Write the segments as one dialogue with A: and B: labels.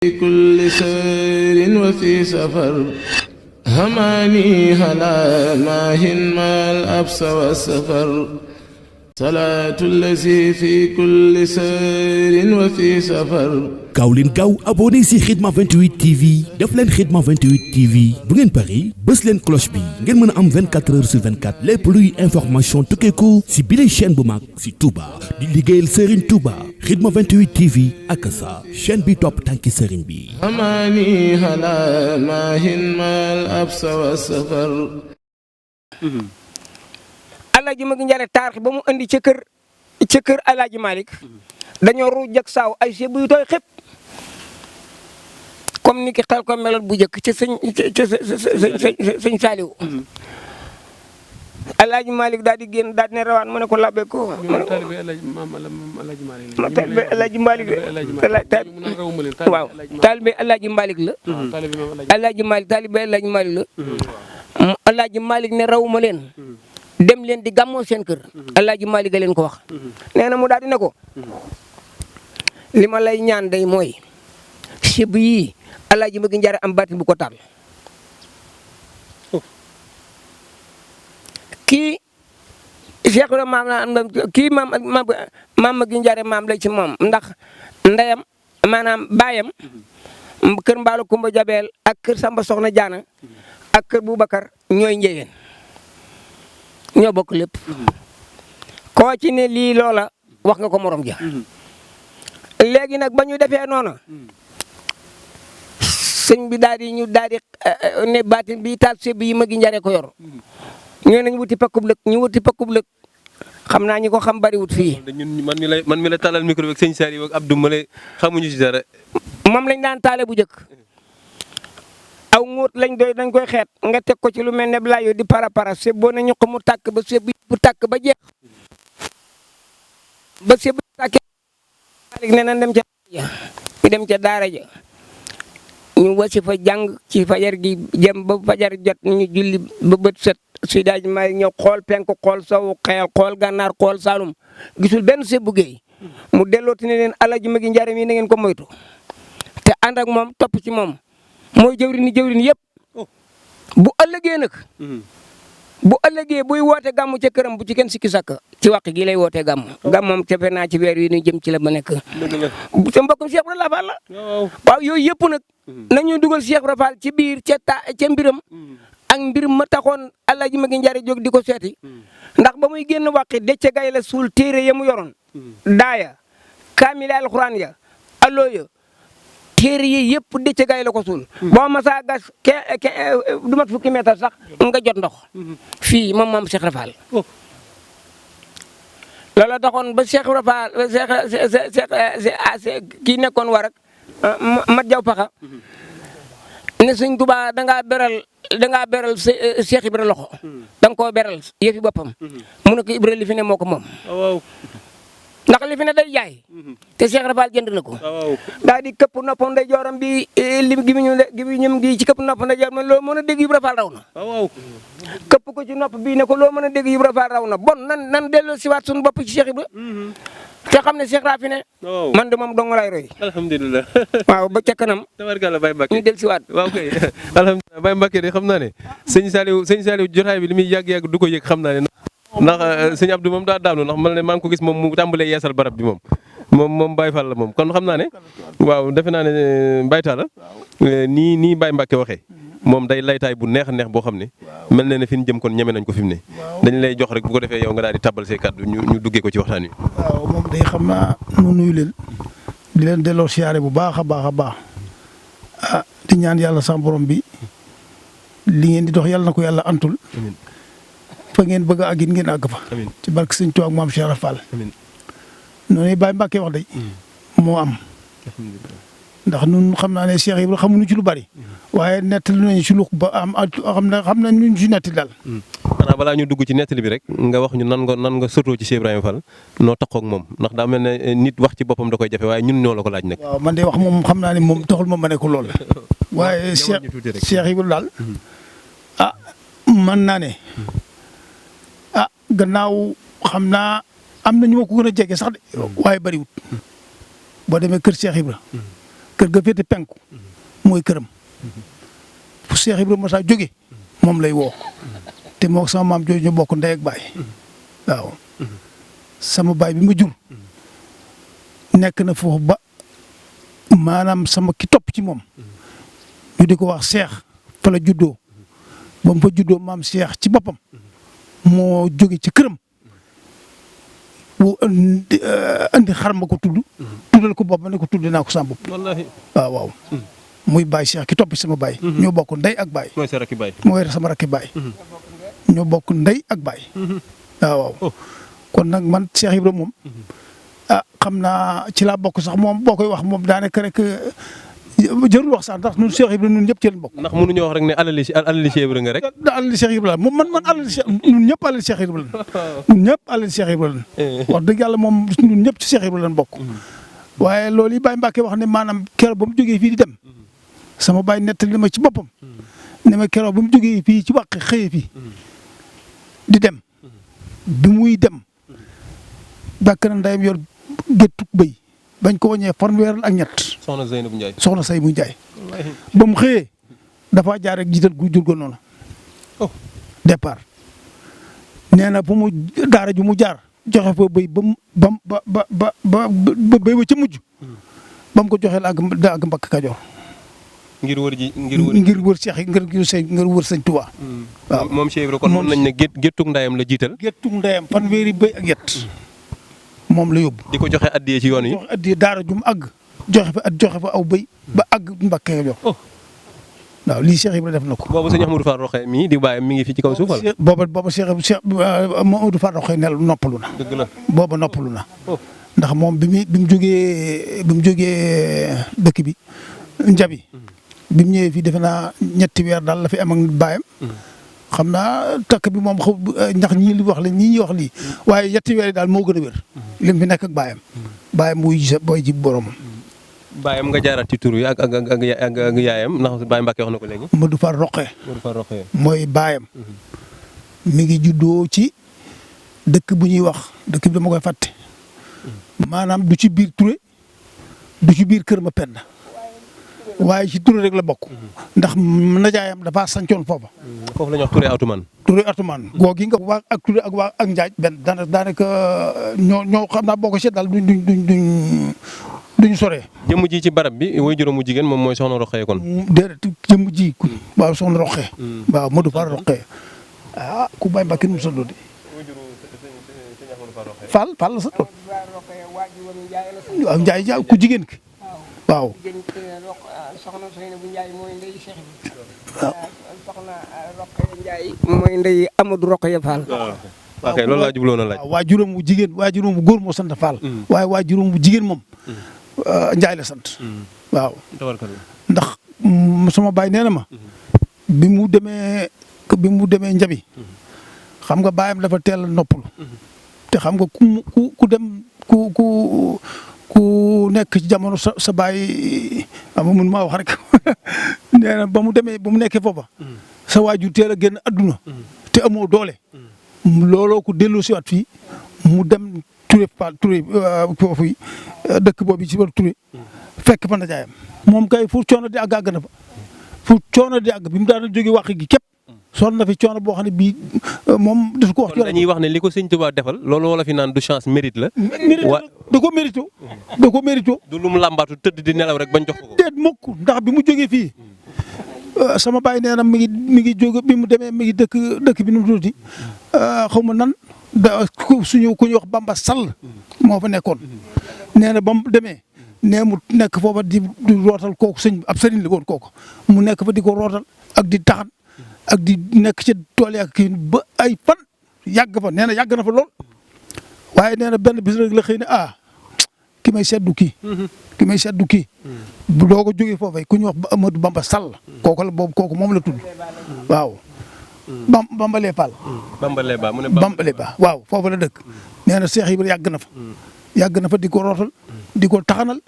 A: في كل سير وفي سفر هماني هلا ماهن ما الأبس والسفر صلاة الذي في كل سير وفي سفر
B: gaaw leen gaaw abonné si Khidma 28 TV def leen Khidma 28 TV bu ngeen pari bës leen cloche bi ngeen mën a am 24 heures sur 24 lépp luy information tukkeeku si bile chaîne bu mag si Touba di liggéeyal Serigne Touba Khidma 28 TV ak sa chaîne bi topp tànki Serigne bi.
A: هماني هلا ماهن ما الأبس والسفر
C: Alaaji Magi Njare taarix ba mu andi ca kër Alaaji Malick dañoo ruuj ak saaw ay sebu yu tooy xëpp comme ni ki xel ko meloon bu njëkk ca sëñ Saaliw Alaaji Malick daal di génn daal di ne rawaan mu ne ko labbe ko
D: taalibe Alaaji Malick
C: taalibe Alaaji Malick waaw taalibe Alaaji Malick la Alaaji Malick taalibe Alaaji Malick la Alaaji Malick ne rawuma leen dem leen di gàmmoo seen kër Alaaji Malick a leen ko wax nee na mu daal di ne ko li ma lay ñaan day mooy sib yii Alaaji Magi Njare am baatin bu ko taal kii Cheikh maam la kii maam Magi Njare maam la ci moom ndax ndeyam maanaam baayam kër Mbaalo Kumba Jabeel ak kër Samba Soxna Jaana ak kër Boubacar ñooy njëyeen ñoo bokk lépp koo ci ne lii loola wax nga ko morom ja léegi nag ba ñu defee noonu sëñ bi daal di ne baatin bi taal sëb yi Magi Njare ko yor ñoo nañ wuti pakkub lëg ñu wuti pakkub lëg xam naa ñi ko xam bariwut fii.
D: man mi la talal micro bi ak sëñ Saliou ak Abdou Male xamuñu ci dara.
C: moom lañ daan taale bu njëkk aw ngóot dañ koy xeet nga teg ko ci lu mel ne layo di para sëb boo ne ñu ko mu tàkk ba sëb bu tàkk ba jeex ba sëb bu tàkkee Malick ne nan dem ca ñu dem ca daara ja ñu wasi fa jàng ci fajar gi jëm ba fajar jot ñu julli ba bët set si daaj Malick ñëw xool penku xool sowu xeel xool gànnaar xool saalum gisul benn sëb bu géey mu dellooti ne leen Alaaji Magi Njare mi na ngeen ko moytu te ànd ak moom topp ci moom mooy jëwriñ yëpp bu ëllëgee nag bu ëllëgee buy woote gàmmu ca këram bu ci kenn sikki sàkk ci wàq gi lay wootee gàmmoom tefe naa ci weer yi ñu jëm ci la ba nekk sa mbokkum Cheikh Ibra Fall la waaw yooyu yëpp nag nañu dugal Cheikh Ibra Fall ci biir ca mbiram ak mbir ma taxoon Alaaji Magi Njare jóg di ko seeti ndax ba muy génn wàqi decce gay la suul téere ya mu yoroon daaya kaamil alxuraan ya alooya téere yi yëpp dëcc gay la ko suul boo masaa gas du mat fukki mètre sax nga jot ndox fii moom maam Cheikh Ibra Fall loolu taxoon ba Cheikh Ibra Fall kii nekkoon war ak mat jaw paxa ne Sëñ Tuubaa dangaa beral Cheikh Ibra loxo danga koo beral yëfi boppam mu ne ko Ibra li fi ne moo ko moom ndax li fi ne day jaay te Cheikh Ibra Fall jënd na ko daal di këpp noppam day jooram bi ñum gi ci këpp nopp nday joor man loo mën a dégg Ibra Fall raw na këpp ko ci nopp bii ne ko loo mën a dégg Ibra Fall raw na bon nan delloo siwaat suñu bopp ci Cheikh Ibra te xam ne Cheikh Ibra fi ne man de moom dong lay roy
D: alhamdulilah
C: waaw ba ca kanam
D: tabarkalla Baye Mbacke
C: ñu del siwaat
D: waaw kay alhamdulilah Baye Mbacke de xam naa ne sëñ Saliou jotaay bi li muy yàgg-yàgg du ko yëg xam naa ne ndax sëñ Abdou moom daa daanu ndax man ne maa ngi ko gis moom mu tàmbalee yeesal barab bi moom Baye Fall la moom kon xam naa ne waaw defe naa ne Baye Talla nii Baye Mbacke waxee moom day laytaay bu neex a neex boo xam ne mel na ne fi ñu jëm kon ñeme nañ ko fi mu ne dañ lay jox rek bu ko defee yow nga daal di tabbal say kàddu ñu duggee ko ci waxtaan wi.
E: waaw moom day xam naa nu nuyu leen di leen delloo siyaare bu baax a baax di ñaan yàlla sax borom bi li ngeen di dox yàlla na ko yàlla antul fa ngeen bëgg a àgg ngeen àgg fa ci barke Sëñ Tuubaa ak maam Cheikh Ibra Fall noonu Baye Mbacke wax day moo am ndax nun xam naa ne Cheikh Ibra xamuñu ci lu bari waaye nettali nañu ci lu ba xam nañ luñ ci nettali daal
D: xanaa balaa ñu dugg ci nettali bi rek nga wax ñu nan nga sotoo ci Cheikh Ibrahima Fall noo taxaw ak moom ndax daa mel ne nit wax ci boppam da koy jafe waaye ñun ñoo la ko laaj nag.
E: waaw man de wax moom xam naa ne moom taxul ma ne ko lool waaye Cheikh Ibra daal mën naa ne gannaaw xam naa am na ñu ma ko gën a jege sax de waaye bariwut boo demee kër Cheikh Ibra kër ga féete penku mooy këram fu Cheikh Ibrahima saa jóge moom lay woo te moo sama maam jooju ñu bokk ndey ak baay waaw sama baay bi ma jur nekk na foofu ba maanaam sama ki topp ci moom ñu di ko wax Cheikh fa la juddoo ba mu fa juddoo maam Cheikh ci boppam moo jóge ci këram bu andi xar ma ko tuddal ko boppam ne ko tudde naa ko sama bopp
D: wallaahi
E: waaw muy baay Cheikh ki topp sama baay ñoo bokk ndey ak baay
D: mooy sa rakki baay
E: mooy sama rakki baay ñoo bokk ndey ak baay waaw kon nag man Cheikh Ibrahima moom xam naa ci laa bokk sax moom boo koy wax moom daanaka rek jërul wax sax ndax ñun Cheikh Ibrahima ñun ñëpp ci lañ bokk.
D: ndax mënuñoo wax rek ne alali Cheikh Ibrahima nga rek.
E: alali Cheikh Ibrahima moom man alali Cheikh ñun ñëpp alali Cheikh Ibrahima ñun ñëpp alali Cheikh Ibrahima wax dëgg yàlla moom ñun ñëpp ci Cheikh Ibrahima lañ bokk. waaye loolu yi Baye Mbacke wax ne maanaam keroog ba mu jógee fii di dem sama baay nettali ma ci boppam ne ma keroog ba mu jógee fii ci wàq xëyee fii di dem bi muy dem bàkk na ndeyam yor géttug bëy bañ ko wàññee fanweeral ak ñett.
D: soxna Seynabou Ndiaye.
E: soxna Seynabou Ndiaye. ba mu xëyee dafa jaar rek jiital gu jur go noonu. départ nee na fu mu daara ju mu jaar joxe fa bëy ba mu ba bëy ba ca mujj. ba mu ko joxee la ak Mbacke Kajoor.
D: ngir wër
E: Cheikh ngir wër sëñ Touba.
D: waaw moom Cheikh Ibrahima kon moom nañ ne géttug ndayam la jiital.
E: géttug ndayam fanweeri bëy ak yett moom la yóbbu.
D: di ko joxe addiye ci yoon yi.
E: joxe addiye daara ju mu àgg joxe fa aw bëy ba àgg Mbacke Kajoor. waaw lii Cheikh Ibrahima def na ko.
D: boobu sëñ Ahmadou Fall Roxee mii di bàyyam mi ngi fi ci kaw suufal.
E: booba Cheikh Ahmadou Fall Roxee noppalu na.
D: dëgg la
E: booba noppalu na. ndax moom bi mu jógee dëkk bi Njabi. bi mu ñëwee fii defe naa ñetti weer daal la fi am ak baayam. xam naa takk bi moom ndax ñii li wax la ñii wax lii. waaye ñetti weer yi daal moo gën a wér. lim fi nekk ak baayam. baayam booy ji boromam.
D: baayam nga jaaraat ci tur yi ak yaayam ndax Baye Mbacke wax na ko léegi.
E: Modou Fall Roqee. mooy baayam. mi ngi juddoo ci dëkk bu ñuy wax dëkk bi dama koy fàtte. maanaam du ci biir Touré du ci biir Kër Mapenda. waaye ci Touré rek la bokk. ndax najaayam dafa sancoon foofa.
D: foofu la ñuy wax Touré Atoumane.
E: Touré Atoumane googu nga waa ak Touré ak waa ak Njaaj benn daanaka ñoo xam naa boo ko seet daal duñ soree.
D: jëmm ji ci barab bi way juróomu jigéen moom mooy soxna Roxee kon.
E: déedéet jëmm ji waaw soxna Roxee. waaw Modou Fall Roxee. ku Baye Mbacke nu mu sonn de. Fall la sa tool. waaw Njaay ku jigéen ki. waaw.
C: soxna Seynabou Ndiaye mooy ndey Cheikh bi. waaw soxna Rokhaya Ndiaye mooy ndey Amadou Rokhaya Fall.
D: waaw kay loolu laa jubloon a laaj.
E: waaw waajuram bu jigéen waajuram bu góor moo sant Fall. waaye waajuram bu jigéen moom. Ndiaye la sant. waaw. ndax sama baay nee na ma. bi mu demee Njabi. xam nga baayam dafa teel a noppalu. te xam nga ku dem ku nekk ci jamono sa baay mun maa wax rek nee na ba mu nekkee foofa sa waajur teel a génn adduna te amoo doole looloo ko delloo si waat fii mu dem Touré foofu dëkk boobu ci wàllu Touré fekk fa ndajaayam moom kay fu coono di àgg na fa fu coono di àgg bi mu daan jóge wax gi képp sonn na fi coono boo xam ne bii moom daf ko wax.
D: kon dañuy wax ne li ko sëñ Tuubaa defal loolu wala fi naan du chance mérite la.
E: da ko mérito.
D: du lu mu làmbaatu tëdd di nelaw rek bañ jox ko.
E: déet mukk ndax bi mu jógee fii sama baay nee na mi ngi jóge bi mu demee mi ngi dëkk bi nu mu tuddati xaw ma nan suñu ku ñuy wax Bamba Sall moo fa nekkoon. nee na ba mu demee nee mu nekk foofa di rootal kooku sëñ ab sëriñ la woon kooku mu nekk fa di ko rootal ak di taxan. ak di nekk ci tool yi ak kii ba ay fan yàgg fa nee na yàgg na fa lool waaye nee na benn bis rek la xëy ne ki may seddu kii. bu doo ko jógee foofee ku ñuy wax Amadou Bamba Sall. kooku moom la tudd waaw. Bambalee Fall.
D: Bambalee Ba mu ne
E: Bambalee Ba waaw foofu la dëkk. nee na Cheikh Ibrahima yàgg na fa di ko rootal di ko taxanal.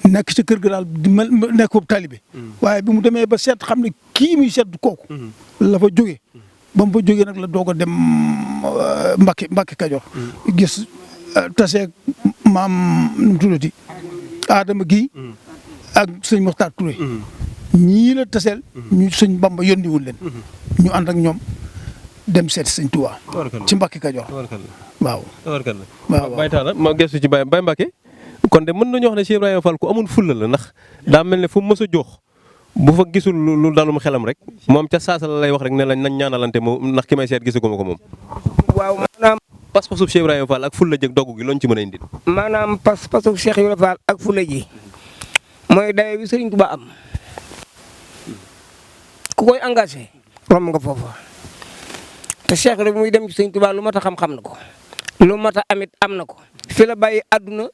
E: nekk ci kër ga daal di nekk foofu taalibe waaye bi mu demee ba seet xam ne kii muy seet kooku. la fa jógee ba mu fa jógee nag la doog a dem Mbacke Kajoor. gis taseeg maam nu mu tuddati Adama Guèye ak sëñ Mokhtar Touré. ñii la taseel. ñu sëñ Bamba yónniwul leen. ñu ànd ak ñoom dem seet sëñ Touba. ci Mbacke Kajoor. waaw. waaw
D: Baye Talla ma gëstu ci Baye Mbacke kon de mën nañu wax ne Cheikh Ibrahima Fall ku amul fulla la ndax daa mel ne fu mu mës a jox bu fa gisul lu dalum xelam rek moom ca saasa la lay wax rek ne lañ nañ ñaanalante moom ndax ki may seet gisu ko ma ko moom.
C: waaw maanaam.
D: pas-pasub Cheikh Ibrahima Fall ak fulla jëg dogg gi looñ ci mën a indil.
C: maanaam pas-pasub Cheikh Ibrahima Fall ak fulla ji mooy dayo bi Serigne Touba am ku koy engagé romb nga foofa te Cheikh rek muy dem ci Serigne Touba lu mat a xam-xam na ko lu mat a amit am na ko fi la bàyyi àdduna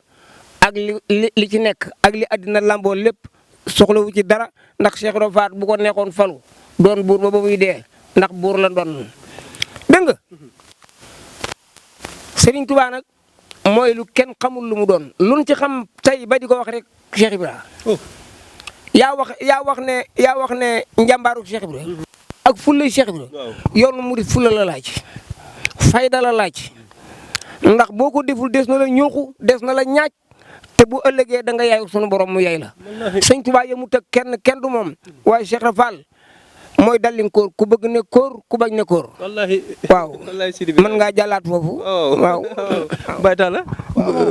C: ak li ci nekk ak li àddina lamboo lépp soxlawu ci dara ndax Cheikh Ibrahima Fall bu ko nekkoon falu doon buur ba muy dee ndax buur la doon dégg nga Serigne Touba nag mooy lu kenn xamul lu mu doon luñ ci xam tey ba di ko wax rek Cheikh Ibrahima. yaa wax ne njàmbaaru Cheikh Ibrahima. ak fulla Cheikh Ibrahima. yoonu murid fulla la laaj fayda la laaj ndax boo ko deful des na la ñooxu des na la ñaaj te bu ëllëgee da nga yaayu sunu borom mu yay la. sëñ Touba yemut ak kenn du moom waaye Cheikh Fall mooy dallin koor ku bëgg ne koor ku bañ ne koor. waaw mën ngaa jàllaat foofu. waaw.
D: Baye Talla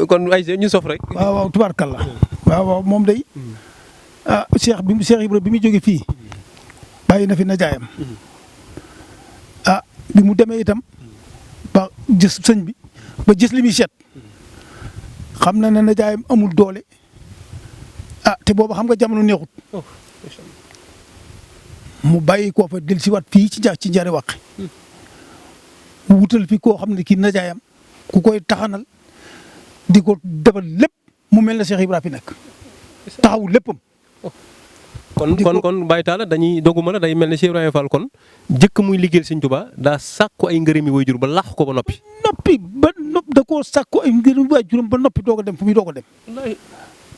D: kon ay ñu sof rek.
E: waaw tubaarkalla. waaw moom day Cheikh Ibra bi mu jógee fii bàyyi na fi na jaayam bi mu demee itam ba gis sëñ bi ba gis li muy seet xam na ne na jaayam amul doole te booba xam nga jamono neexut mu bàyyi koo fa del si waat fii ci njare wàq wutal fi koo xam ne kii na jaayam ku koy taxanal di ko defal lépp mu mel na Cheikh Ibra fi nekk taxawu léppam.
D: kon Baye Talla dañuy doguma la day mel ne Cheikh Ibrahima Fall kon jëkk muy liggéeyal Sëñ Tuubaa daa sàkku ay ngërëmi waajur ba lax ko ba noppi.
E: da koo sàkku ay ngërëmi waajuram ba noppi doog a dem fu muy doog a dem.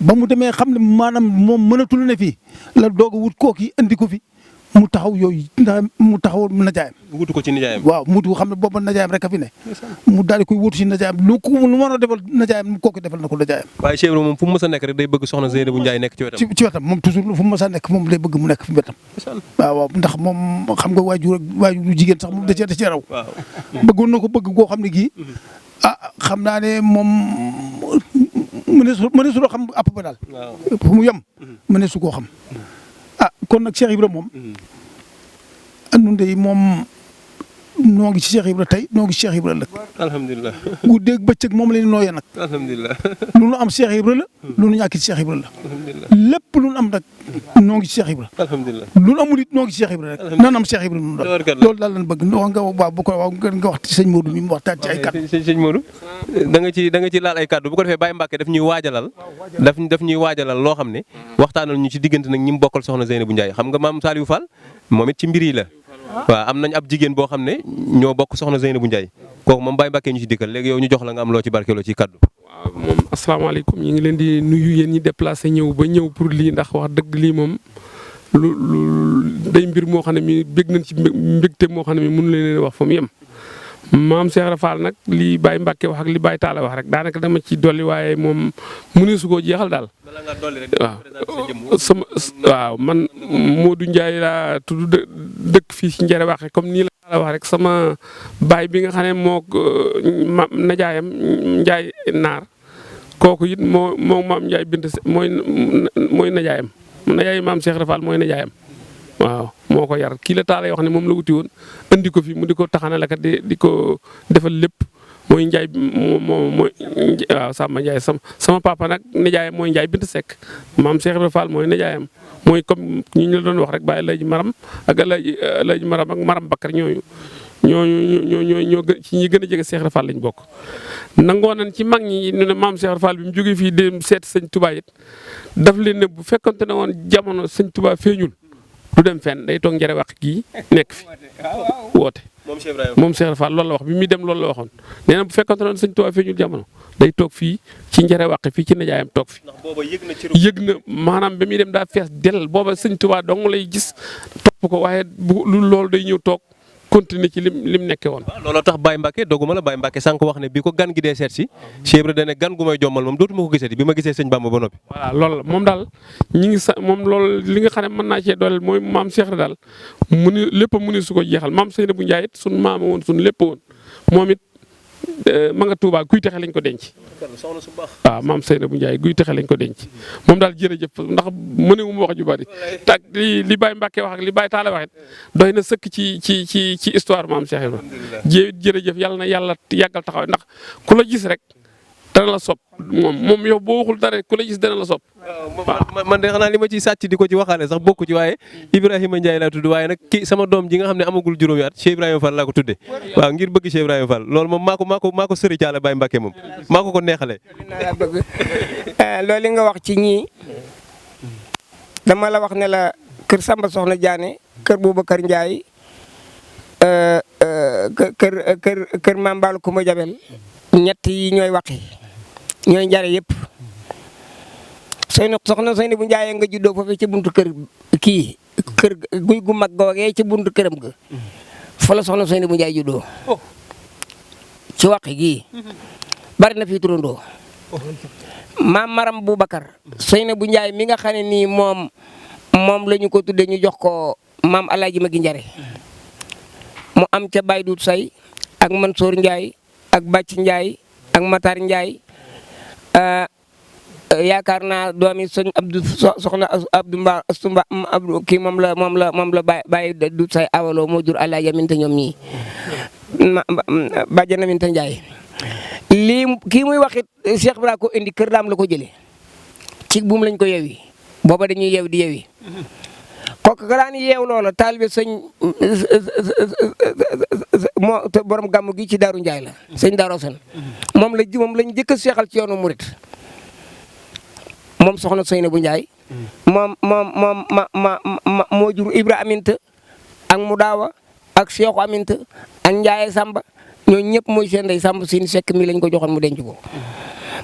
E: ba mu demee xam ne maanaam moom mënatul ne fii la doog a wut kooki andi ko fi mu taxaw yooyu mu taxaw najaayam.
D: wutu ko ci najaayam.
E: waaw mu xam ne booba najaayam rek a fi ne. mu daal di koy wutu ci najaayam lu mën a defal najaayam kooku defal na ko najaayam.
D: waaye Cheikh Ibrahima moom fu mu mës a nekk rek day bëgg soxna Zeynabou Ndiaye nekk ci wetam.
E: ci wetam moom toujours fu mu mës a nekk moom day bëgg mu nekk fi wetam. waaw ndax moom xam nga waajur jigéen sax moom da cee raw. bëggoon na ko bëgg koo xam ne gii xam naa ne moom mëneesu loo xam àpp ba daal. fu mu yem mëneesu koo xam. kon nag Cheikh Ibra moom nun de moom noo ngi ci Cheikh Ibra tey noo ngi ci Cheikh Ibra ëllëg.
D: alhamdulilah.
E: guddeeg bëccëg moom la ñu nooyee nag.
D: alhamdulilah.
E: lu nu am Cheikh Ibra la. lu nu ñàkk ci Cheikh Ibra la.
D: alhamdulilah.
E: lépp lu nu am nag noo ngi ci Cheikh Ibra.
D: alhamdulilah.
E: lu nu amul it noo ngi ci Cheikh Ibra rek. nan am Cheikh Ibra nu daal loolu daal lañ bëgg wax nga waaw bu ko waaw nga wax ci sëñ Modou mi mu waxtaan ci ay kàddu.
D: sëñ Modou da nga ci laal ay kàddu bu ko defee Baye Mbacke daf ñuy waajalal loo xam ne waxtaanal ñu ci diggante nag ñi mu bokkal soxna Zeynabou Ndiaye xam nga maam Saliou Fall moom it ci mbir yi la waaw am nañ ab jigéen boo xam ne ñoo bokk soxna Zeynabou Ndiaye kooku moom Baye Mbacke ñu ci dikkal léegi yow ñu jox la nga am loo ci barkeeloo ci kaddu.
F: waaw moom asalaamaaleykum ñu ngi leen di nuyu yéen ñi déplacé ñëw pour lii ndax wax dëgg lii moom lu day mbir moo xam ne mi bég nañ ci mbégte moo xam ne mi mënu leen wax fa mu yem. maam Cheikh Ibra Fall nag li Baye Mbacke wax ak li Baye Talla wax rek daanaka dama ci dolli waaye moom mënu su koo jeexal daal. waaw man Modou Ndiaye laa tudd dëkk fii ci Njare Waxe comme nii la wax rek sama baay bi nga xam ne moo najaayam Ndiaye naar kooku it moo maam Ndiaye bint mooy najaayam maam Cheikh Ibra Fall mooy najaayam waaw moo ko yar kii la Talla wax ne moom la wuti woon andi ko fi mu di ko taxanal ak di ko defal lépp mooy Ndiaye mooy waaw Samba Ndiaye sama papa nag nijaayam mooy Ndiaye bint Seck maam Cheikh Ibra Fall mooy nijaayam mooy comme ñu la doon wax rek Baye Alaaji Maram ak Alaaji Maram ak Maram Bakar ñoo gën ci ñi gën a jege Cheikh Ibra Fall lañ bokk. nangoo nañ ci mag ñi ñu ne maam Cheikh Ibra Fall bi mu jógee fii dem seet sëñ Touba it daf leen ne bu fekkonte ne woon jamono sëñ Touba feeñul du dem fenn day toog Njare Wax gii nekk fi woote. moom Cheikh Ibra Fall loolu la wax bi muy dem loolu la waxoon nee na bu fekkonte ne woon sëñ Touba feeñul jamono day toog fii ci Njare Wax fii ci nijaayam toog fi. yëg na maanaam ba muy dem daa fees del booba sëñ Touba dong lay gis topp ko waaye loolu day ñëw toog continuer ci lim nekkee woon.
D: waaw looloo tax Baye Mbacke dogguma la Baye Mbacke sànq wax ne bi ko gan gi dee seet si Cheikh Ibra dane gan gu may jommal moom dootuma ko gisati bi ma gisee sëñ Bamba ba noppi.
F: voilà loolu la moom daal ñi ngi moom loolu li nga xam ne mën naa cee dooleel mooy maam Cheikh Ibra daal lépp mu ni su ko jeexal maam Seynabou Ndiaye it sunu maama woon sunu lépp woon moom it ma nga Touba guy texe lañ ko denc. waaw maam Seynabou Ndiaye guy texe lañ ko denc moom daal jërëjëf ndax mënewuma wax ju bari tak li Baye Mbacke wax ak li Baye Talla wax it doy na sëkk ci histoire maam Cheikh Ibra jërëjëf yàlla na yàlla yàggal taxaw ndax ku la gis rek dana la sopp moom yow boo waxul dara ku la gis dana la sopp.
D: waaw man de xanaa li ma ciy sàcc di ko ci waxaale sax bokku ci waaye Ibrahima Ndiaye laa tudd waaye nag kii sama doom ji nga xam ne amagul juróomi at Cheikh Ibrahima Fall laa ko tuddee waaw ngir bëgg Cheikh Ibrahima Fall loolu moom maa ko sëri caale Baye Mbacke moom maa ko neexalee.
C: loolu nga wax ci ñii dama la wax ne la kër Samba Soxna Diané kër Boubacar Ndiaye kër Mame Balla Coumba Jabel ñett yi ñooy waxi ñooy njare yëpp soxna Seynabou Ndiaye nga juddoo foofu ci buntu kër guy gu mag googee ci buntu këram ga fa la soxna Seynabou Ndiaye juddoo ci waxi gii bari na fii turandoo maam Maram Boubacar Seynabou Ndiaye mi nga xam ne nii moom la ñu ko tuddee ñu jox ko maam Alaaji Magi Njare mu am ca Baye Dout Say ak Mansour Ndiaye ak Bàcc Ndiaye ak Matar Ndiaye yaakaar naa doomi sëñ Abdou soxna Abdou Mba Astumba Abdou kii moom la Baye Dout Say awaloo moo jur Alaaji Aminta ñoom ñii Bàjjan Aminta Ndiaye lii kii muy waxit Cheikh Ibra ko indi kër daam la ko jëlee ci buum lañ ko yewi booba dañuy yew di yewi kooku ka daan yeew loola taalibe sëñ moo te borom gàmmu gi ci Daaru Njaay la sëñ Daaru Asan moom lañ jëkk a seexal ci yoonu murit moom soxna Seynabou Ndiaye moo jur Ibra Aminta ak mu daawa ak Seexu Aminta ak Ndiaye Samba ñooñu ñëpp mooy seen ndey Samba Sine Seck mi lañ ko joxoon mu denc ko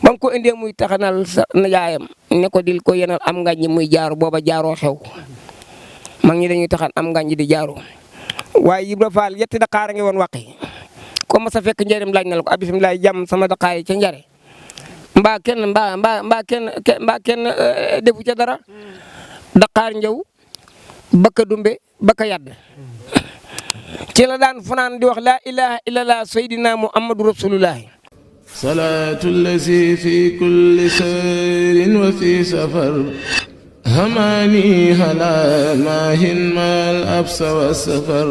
C: ba mu ko indee muy taxanal sa nijaayam ne ko dil ko yenal am ngañ muy jaaru booba jaaroo xew mag ñi dañuy taxan am ngañ di jaaru waaye Ibra Fall yetti Dakar a ngi woon waqi comme ma sa fekk njëriñ laaj na la ko bisimilah jàmm sama Dakar yi ca njare mbaa kenn defu ca dara Dakar njëw bakka dumbe bakka yadd ci la daan fanaan di wax laa ilaha illallah sayyidina muhammadu rasulullahi
A: salaatu lazi fi kulli sayrin wa fi safar hamani hala maahin mal absa wa safar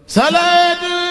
A: salaatu